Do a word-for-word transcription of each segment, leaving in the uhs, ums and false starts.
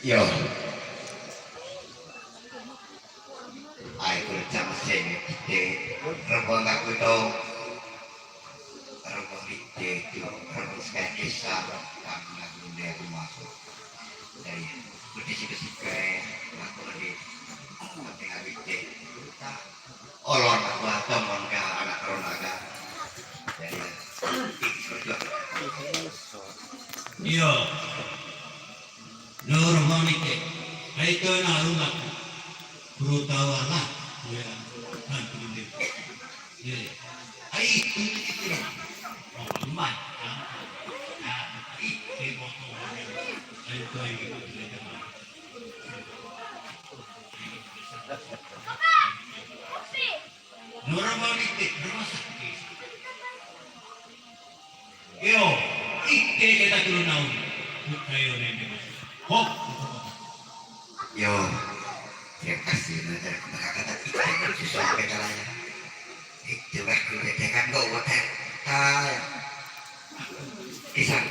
Yo. Ai, kulit sama sini, de, rebon aku itu. Rebon di de itu, rebon sekali kisah, kami lagu dia aku masuk. Dari besi-besi ke, aku lagi, tapi habis de. Olon aku atau mon ke anak rona ga. Jadi, itu berjuang. Iyo. Loro manike. Ai to na rumah. Guru tawala. Ya. Kan guru de. Ya. Ai itu itu. Oh, rumah. Ai itu. Ai itu. Normal ite, rumah sakit. Yo, ite kita turun naun. Bukayo nende. Hop. Yo, terima kasih, nah, dari kata-kata ite bersusah kita lah ya. Itu baru kita kan gak buat tai. Kisah.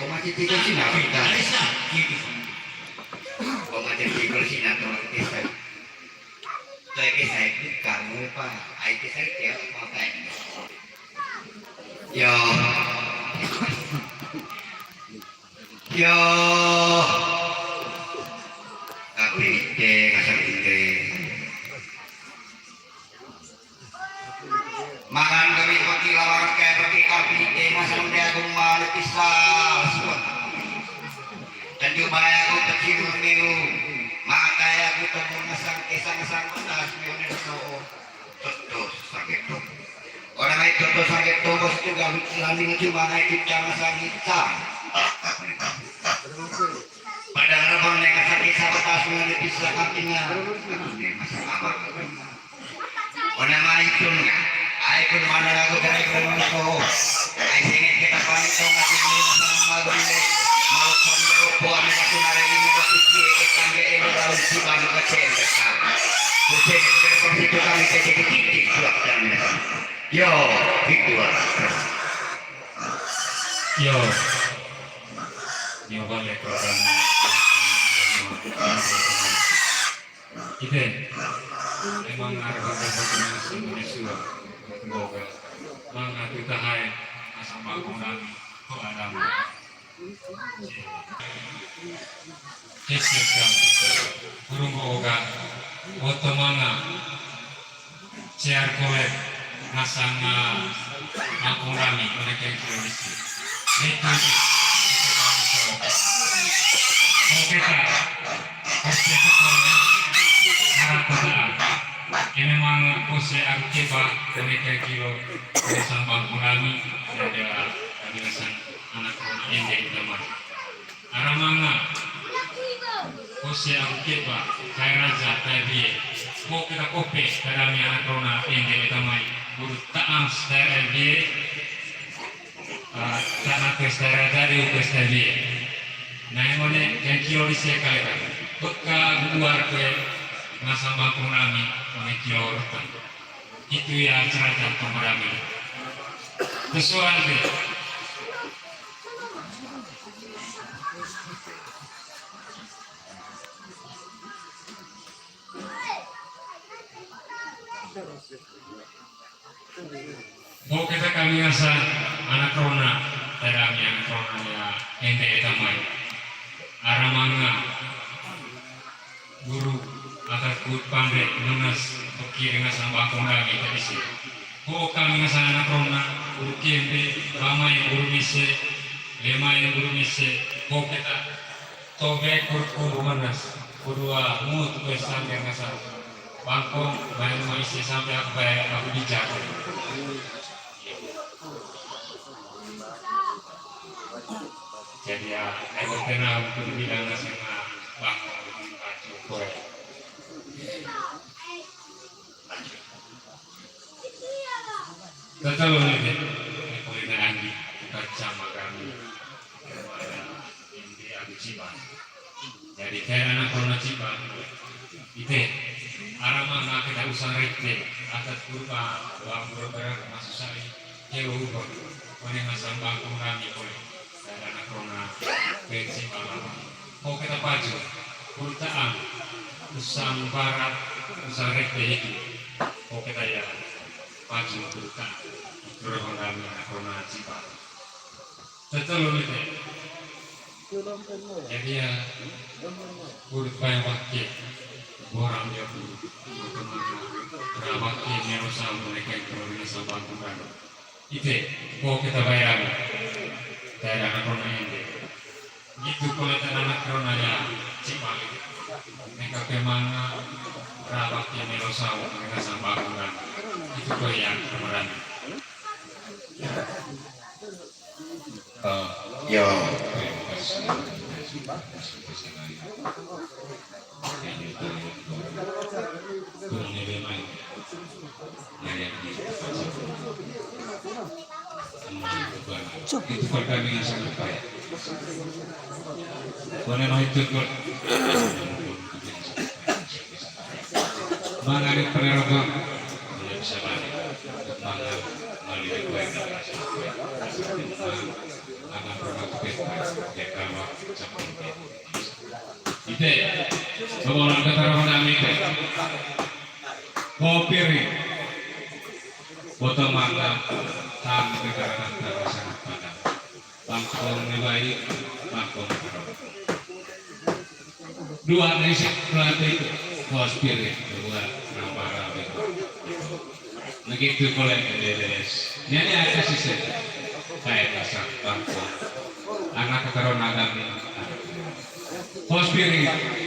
Boma titik sina, boma titik sina, tuh, kisah. Tuh, kisah itu kamu, Pak. Ai, kisah itu ya, Pak. Yo. Yo. Tapi, eh, kasar, eh. Mangan kami peti lawan kai peti kapi, eh, masang dia aku malik pisah, suat. Dan coba aku kecil meu, maka aku temu masang kisah masang petas, meu, dan so. Betul, sakit tuh. Orang itu tuh sakit tuh, bos juga bikin landing cuma naik kita masang kita. Padahal bang, yang sakit siapa tahu, nggak bisa kakinya. Masa lama. Ona mai tun nga. Ai kun mana lagu dari kun ko. Ai sini kita pamit dong, aku ini sama gule. Mau pamit opo ame aku nare ini waktu cie, eh, tangga ini daun si bang kecil dekat. Kucing berpang situ kami kecil titik suap dan yo, itu. Yo. Yo, balik program. Ite, emang harga-harga nasi Indonesia, boga, manga tuta hai, asam bakung nami, ko adam. Cek, cek, cek. Burung boga, oto manga. Share, collect, ngasang, ah, bakung nami, mereka yang terorisi. Itu, itu, itu, itu. Mau kita, harus kita collect, harap kita. Ini memang kose aku keba, mereka kilo, ngasang bakung nami, ada, ada ngasang anak ende nama. Ara manga, kose aku keba, kai raja, kai bie. Ko kita kope, kai dami anak rona, ende eta mai. Guru taang, kai bie. Ah, tana tes kai raja, di upes kai bie. Nah, yang one, yang kilo di sekali kan. Beka luar ke, ngasang bakung nami, one kilo rutan. Itu ya cerita pemberani. Pesoal deh. Bo kita kami ngasang anak rona, tadami anak rona ya, ende eta mai. Ara manga. Guru, atat kut pande, nunas, peki dengan sambang kondang ita disi. Ko kami ngasang anak rona, guru kembe, bamai guru mise, lemai guru mise, ko kita, tobe kurku menas, kedua, mut kue sangger ngasang. Bangkong, main maise sampai aku bayar, aku bijak. Jadi ya, aku kenal untuk bilang ngasang bangkong, baju kue. Tatalo ni de, ni kulina andi, bukan sama kami. Kemana, indi aku ciban. Jadi, kaya anak corona ciban. Ite, ara manga kita usang rete, atat kurba, wa pura berang masuk sari, kelo ubon, kone masang bangkong rami kole. Anak rona, pensi malam. Ko kita paju, kurtaan, usang barat, usang rekte itu. Ko kita ya, paju kurtaan. Kurang kami anak rona cipa. Tetelu lite. Jadi ya, kurut bayang wakil. Borang dia kurut. Kurut kemana? Ra wakil, nero samu, mereka yang terlalu sabar kurang. Ite, ko kita bayang. Tera anak rona ende. Gitu ko leta anak rona ya, cipali. Neka kemana, ra wakil, nero samu, mereka sabar kurang. Itu ko yang kemarin. Eh, yo. Itu pertandingan sangat baik. Boleh mah itu, Bro. Mangari penerobang. Boleh bisa balik. Mangan, mali kue. Mangan, mangan, mangan, mangan. Ite, seorang keterangan ite. Kopi ri. Botol mangga, tamu keterangan, tamu sangat pandang. Bangkong ni baik, bangkong haram. Dua isi pelatih, kos piring, dua nambah rapi. Begitu boleh beres. Jadi ada sisi. Kayak kasar, bangkong. Anak keterangan agama. Kos piring.